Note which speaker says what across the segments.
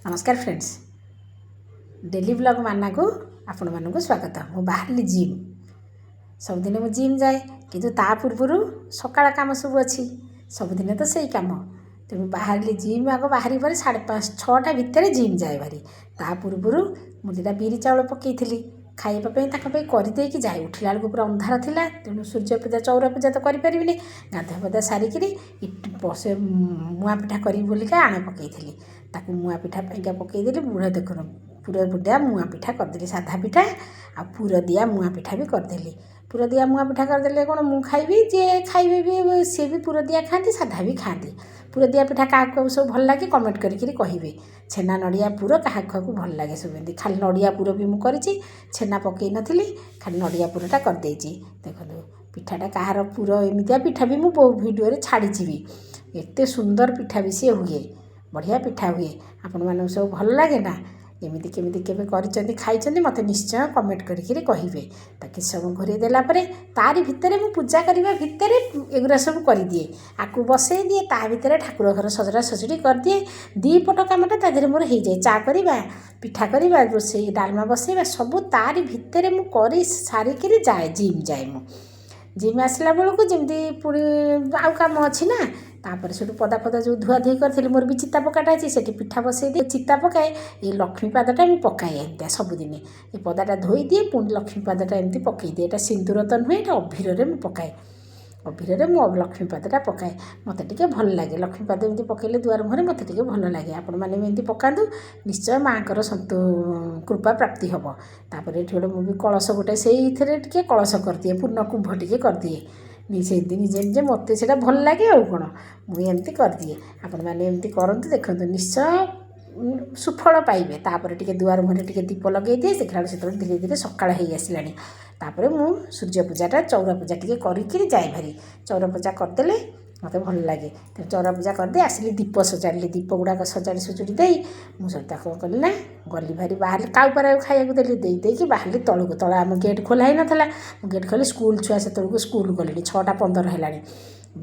Speaker 1: ନମସ୍କାର friends, daily blog ମାନାକୁ ଆପଣମାନଙ୍କୁ ସ୍ୱାଗତ। ମୁଁ ବାହାରିଲି ଜିମ୍। ସବୁଦିନ ମୁଁ ଜିମ୍ ଯାଏ, କିନ୍ତୁ ତା ପୂର୍ବରୁ ସକାଳ କାମ ସବୁ ଅଛି। ସବୁଦିନ ତ ସେଇ କାମ। ତେଣୁ ବାହାରିଲି ଜିମ୍। ଆଗ ବାହାରି ପରେ 5:30 6ଟା ଭିତରେ ଜିମ୍ ଯାଏ ଭାରି। ତା ପୂର୍ବରୁ ମୁଁ ଦୁଇଟା ବିରି ଚାଉଳ ପକାଇଥିଲି ଖାଇବା ପାଇଁ, ତାଙ୍କ ପାଇଁ କରିଦେଇକି ଯାଏ। ଉଠିଲା ବେଳକୁ ପୁରା ଅନ୍ଧାର ଥିଲା, ତେଣୁ ସୂର୍ଯ୍ୟ ପୂଜା, ଚଉରା ପୂଜା ତ କରିପାରିବିନି। ଗାଧୁଆ ପାଧୁଆ ସାରିକିରି ସେ ମୁଆଁ ପିଠା କରିବି ବୋଲିକା ଆଣ ପକାଇଥିଲି। ତାକୁ ମୁଆଁ ପିଠା ପାଇଁକା ପକାଇଦେଲି। ବୁଢ଼ା ଦେଖୁନ, ପୁର ବୁଢ଼ା ମୁଆଁ ପିଠା କରିଦେଲି, ସାଧା ପିଠା ଆଉ ପୁର ଦିଆ ମୁଆଁ ପିଠା ବି କରିଦେଲି। ପୁର ଦିଆ ମୁଆଁ ପିଠା କରିଦେଲେ କ'ଣ, ମୁଁ ଖାଇବି, ଯିଏ ଖାଇବେ ବି ସିଏ ବି ପୁର ଦିଆ ଖାଆନ୍ତି, ସାଧା ବି ଖାଆନ୍ତି। ପୁର ଦିଆ ପିଠା କାହାକୁ କାହାକୁ ସବୁ ଭଲ ଲାଗେ, କମେଣ୍ଟ କରିକିରି କହିବେ। ଛେନା ନଡ଼ିଆ ପୁର କାହାକୁ କାହାକୁ ଭଲ ଲାଗେ ସବୁ। ଏମିତି ଖାଲି ନଡ଼ିଆ ପୁର ବି ମୁଁ କରିଛି, ଛେନା ପକାଇ ନଥିଲି, ଖାଲି ନଡ଼ିଆ ପୁରଟା କରିଦେଇଛି। ଦେଖନ୍ତୁ ପିଠାଟା କାହାର ପୁର। ଏମିତିଆ ପିଠା ବି ମୁଁ ବହୁତ ଭିଡ଼ିଓରେ ଛାଡ଼ିଛି ବି। ଏତେ ସୁନ୍ଦର ପିଠା ବି ସିଏ ହୁଏ, ବଢ଼ିଆ ପିଠା ହୁଏ। ଆପଣମାନଙ୍କୁ ସବୁ ଭଲ ଲାଗେ ନା? ଏମିତି କେମିତି କେବେ କରିଛନ୍ତି, ଖାଇଛନ୍ତି, ମୋତେ ନିଶ୍ଚୟ କମେଣ୍ଟ କରିକିରି କହିବେ। ତା କିଛି ସମୟ ଘୋରେଇ ଦେଲା ପରେ ତାରି ଭିତରେ ମୁଁ ପୂଜା କରିବା ଭିତରେ ଏଗୁଡ଼ା ସବୁ କରିଦିଏ। ଆକୁ ବସେଇ ଦିଏ, ତା ଭିତରେ ଠାକୁର ଘର ସଜଡ଼ା ସଜଡ଼ି କରିଦିଏ। ଦୁଇ ପଟ କାମଟା ତା ଦେହରେ ମୋର ହେଇଯାଏ। ଚା କରିବା, ପିଠା କରିବା, ରୋଷେଇ ଡାଲମା ବସେଇବା, ସବୁ ତାରି ଭିତରେ ମୁଁ କରି ସାରିକିରି ଯାଏ, ଜିମ୍ ଯାଏ। ମୁଁ ଜିମ୍ ଆସିଲା ବେଳକୁ ଯେମିତି ପୁଣି ଆଉ କାମ ଅଛି ନା। ତାପରେ ସେଠୁ ପଦା ଫଦା ଯେଉଁ ଧୁଆ ଧୁଇ କରିଥିଲି, ମୋର ବି ଚିତା ପକାଟା ଅଛି, ସେଠି ପିଠା ବସେଇ ଦିଏ, ଚିତା ପକାଏ। ଏଇ ଲକ୍ଷ୍ମୀ ପାଦଟା ମୁଁ ପକାଏ ଏମିତିଆ ସବୁଦିନେ। ଏ ପଦାଟା ଧୋଇଦିଏ, ପୁଣି ଲକ୍ଷ୍ମୀ ପାଦଟା ଏମିତି ପକାଇଦିଏ। ଏଇଟା ସିନ୍ଦୁର ତ ନୁହେଁ, ଏଇଟା ଅଭିରରେ ମୁଁ ପକାଏ। ଅଭିରରେ ମୁଁ ଲକ୍ଷ୍ମୀ ପାଦଟା ପକାଏ, ମୋତେ ଟିକେ ଭଲ ଲାଗେ। ଲକ୍ଷ୍ମୀ ପାଦ ଏମିତି ପକାଇଲେ ଦୁଆର ମୁହଁରେ ମୋତେ ଟିକେ ଭଲ ଲାଗେ। ଆପଣମାନେ ବି ଏମିତି ପକାନ୍ତୁ, ନିଶ୍ଚୟ ମାଆଙ୍କର ସନ୍ତୁ କୃପା ପ୍ରାପ୍ତି ହେବ। ତାପରେ ଏଠି ଗୋଟେ ମୁଁ ବି କଳସ ଗୋଟେ ସେଇଥିରେ ଟିକେ କଳସ କରିଦିଏ, ପୂର୍ଣ୍ଣ କୁମ୍ଭ ଟିକେ କରିଦିଏ ସେମିତି ନିଜେ ନିଜେ। ମୋତେ ସେଇଟା ଭଲ ଲାଗେ, ଆଉ କ'ଣ, ମୁଁ ଏମିତି କରିଦିଏ। ଆପଣମାନେ ଏମିତି କରନ୍ତୁ, ଦେଖନ୍ତୁ ନିଶ୍ଚୟ ସୁଫଳ ପାଇବେ। ତାପରେ ଟିକେ ଦୁଆର ମୁହଁରେ ଟିକେ ଦୀପ ଲଗାଇ ଦିଏ। ଦେଖିଲା ବେଳକୁ ସେତେବେଳେ ଧୀରେ ଧୀରେ ସକାଳ ହେଇ ଆସିଲାଣି। ତାପରେ ମୁଁ ସୂର୍ଯ୍ୟ ପୂଜାଟା, ଚଉରା ପୂଜା ଟିକେ କରିକିରି ଯାଏ ଭାରି। ଚଉରା ପୂଜା କରିଦେଲେ ମୋତେ ଭଲ ଲାଗେ, ତେଣୁ ଚଉରା ପୂଜା କରିଦେଇ ଆସିଲି, ଦୀପ ସଜାଡ଼ିଲି। ଦୀପ ଗୁଡ଼ାକ ସଜାଡ଼ି ସୁଜୁଡ଼ି ଦେଇ ମୁଁ ସେଠୁ ତାକୁ କ'ଣ କଲି ନା ଗଲି ଭାରି, ବାହାରିଲି। କାଉ ପାରାକୁ ଖାଇବାକୁ ଦେଲି, ଦେଇ ଦେଇକି ବାହାରିଲି ତଳକୁ। ତଳେ ଆମ ଗେଟ୍ ଖୋଲା ହେଇନଥିଲା, ମୁଁ ଗେଟ୍ ଖୋଲି, ସ୍କୁଲ ଛୁଆ ସେତେବେଳକୁ ସ୍କୁଲ ଗଲେଣି, 6:15 ହେଲାଣି।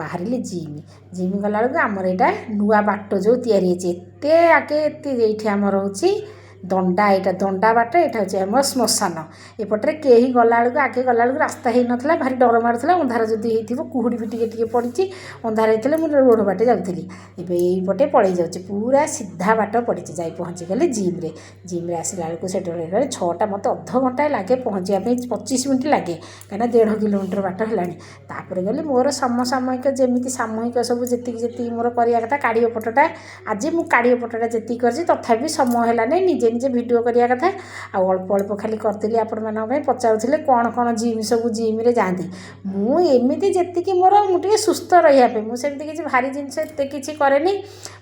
Speaker 1: ବାହାରିଲି ଜିମ୍। ଜିମ୍ ଗଲାବେଳକୁ ଆମର ଏଇଟା ନୂଆ ବାଟ ଯେଉଁ ତିଆରି ହେଇଛି, ଏତେ ଆଗେ ଏତେ ଏଇଠି ଆମର ହେଉଛି ଦଣ୍ଡା, ଏଇଟା ଦଣ୍ଡା ବାଟ, ଏଇଟା ହେଉଛି ଆମ ଶ୍ମଶାନ। ଏପଟରେ କେହି ଗଲାବେଳକୁ, ଆଗେ ଗଲାବେଳକୁ ରାସ୍ତା ହେଇନଥିଲା, ଭାରି ଡର ମାଡ଼ୁଥିଲା। ଅନ୍ଧାର ଯଦି ହେଇଥିବ, କୁହୁଡ଼ି ବି ଟିକେ ଟିକେ ପଡ଼ିଛି, ଅନ୍ଧାର ହେଇଥିଲେ ମୁଁ ରୋଡ଼ ବାଟେ ଯାଉଥିଲି। ଏବେ ଏଇପଟେ ପଳେଇ ଯାଉଛି, ପୁରା ସିଧା ବାଟ ପଡ଼ିଛି। ଯାଇ ପହଞ୍ଚିଗଲି ଜିମ୍ରେ। ଜିମ୍ରେ ଆସିଲା ବେଳକୁ ସେଠି ହେଲାଣି 6ଟା। ମୋତେ ଅଧଘଣ୍ଟାଏ ଲାଗେ ପହଞ୍ଚିବା ପାଇଁ, 25 ମିନିଟ୍ ଲାଗେ, କାହିଁକିନା 1.5 କିଲୋମିଟର ବାଟ ହେଲାଣି। ତାପରେ ଗଲି ମୋର ସମସାମୟିକ, ଯେମିତି ସାମୂହିକ ସବୁ ଯେତିକି ଯେତିକି ମୋର କରିବା କଥା। କାଡ଼ିଓ ପଟଟା ଆଜି ମୁଁ କାଡ଼ିଓ ପଟଟା ଯେତିକି କରିଛି, ତଥାପି ସମୟ ହେଲାନି, ନିଜେ ନିଜେ ଭିଡ଼ିଓ କରିବା କଥା ଆଉ ଅଳ୍ପ ଅଳ୍ପ ଖାଲି କରିଥିଲି ଆପଣମାନଙ୍କ ପାଇଁ। ପଚାରୁଥିଲେ କ'ଣ କ'ଣ ଜିମ୍ ସବୁ ଜିମ୍ରେ ଯାଆନ୍ତି। ମୁଁ ଏମିତି ଯେତିକି ମୋର, ମୁଁ ଟିକେ ସୁସ୍ଥ ରହିବା ପାଇଁ, ମୁଁ ସେମିତି କିଛି ଭାରି ଜିନିଷ ଏତେ କିଛି କରେନି।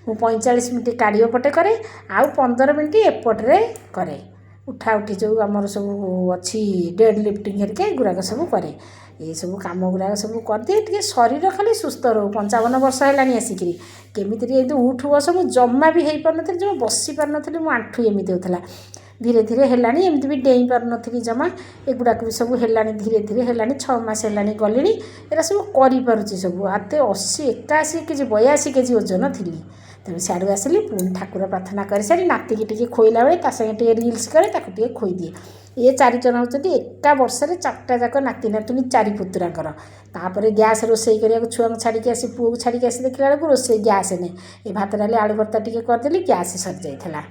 Speaker 1: ମୁଁ 45 ମିନିଟ୍ କାଡ଼ିଓ ପଟେ କରେ ଆଉ 15 ମିନିଟ୍ ଏପଟରେ କରେ। ଉଠା ଉଠି ଯେଉଁ ଆମର ସବୁ ଅଛି, ଡେଡ଼୍ ଲିଫ୍ଟିଂ ହେରିକା, ଏଗୁଡ଼ାକ ସବୁ କରେ। ଏସବୁ କାମ ଗୁଡ଼ାକ ସବୁ କରିଦିଏ, ଟିକେ ଶରୀର ଖାଲି ସୁସ୍ଥ ରହୁ। 55 ବର୍ଷ ହେଲାଣି ଆସିକିରି, କେମିତି ଟିକେ ଏମିତି ଉଠୁ ବସ ମୁଁ ଜମା ବି ହେଇପାରୁନଥିଲି, ଜମା ବସି ପାରୁନଥିଲି, ମୋ ଆଣ୍ଠୁ ଏମିତି ହେଉଥିଲା। ଧୀରେ ଧୀରେ ହେଲାଣି। ଏମିତି ବି ଡେଇଁ ପାରୁନଥିଲି ଜମା, ଏଗୁଡ଼ାକ ବି ସବୁ ହେଲାଣି, ଧୀରେ ଧୀରେ ହେଲାଣି। 6 ମାସ ହେଲାଣି ଗଲିଣି, ଏରା ସବୁ କରିପାରୁଛି ସବୁ। ଏତେ 80 81 କେଜି, 82 କେଜି ଓଜନ ଥିଲି। ତେଣୁ ସିଆଡ଼ୁ ଆସିଲି, ପୁଣି ଠାକୁର ପ୍ରାର୍ଥନା କରିସାରି ନାତିକି ଟିକେ ଖୋଇଲା ବେଳେ ତା ସାଙ୍ଗେ ଟିକେ ରିଲ୍ସ କରେ, ତାକୁ ଟିକେ ଖୋଇଦିଏ। ଇଏ ଚାରିଜଣ ହେଉଛନ୍ତି ଏକା ବର୍ଷରେ, ଚାରିଟା ଯାକ ନାତି ନାତୁଣୀ, ଚାରି ପୁତୁରାଙ୍କର। ତାପରେ ଗ୍ୟାସ୍ ରୋଷେଇ କରିବାକୁ ଛୁଆଙ୍କୁ ଛାଡ଼ିକି ଆସି, ପୁଅକୁ ଛାଡ଼ିକି ଆସି ଦେଖିଲା ବେଳକୁ ରୋଷେଇ ଗ୍ୟାସ୍ ନାହିଁ। ଏ ଭାତ ଡାଲି ଆଳୁ ଭର୍ତ୍ତା ଟିକେ କରିଦେଲି, ଗ୍ୟାସ୍ ସରିଯାଇଥିଲା।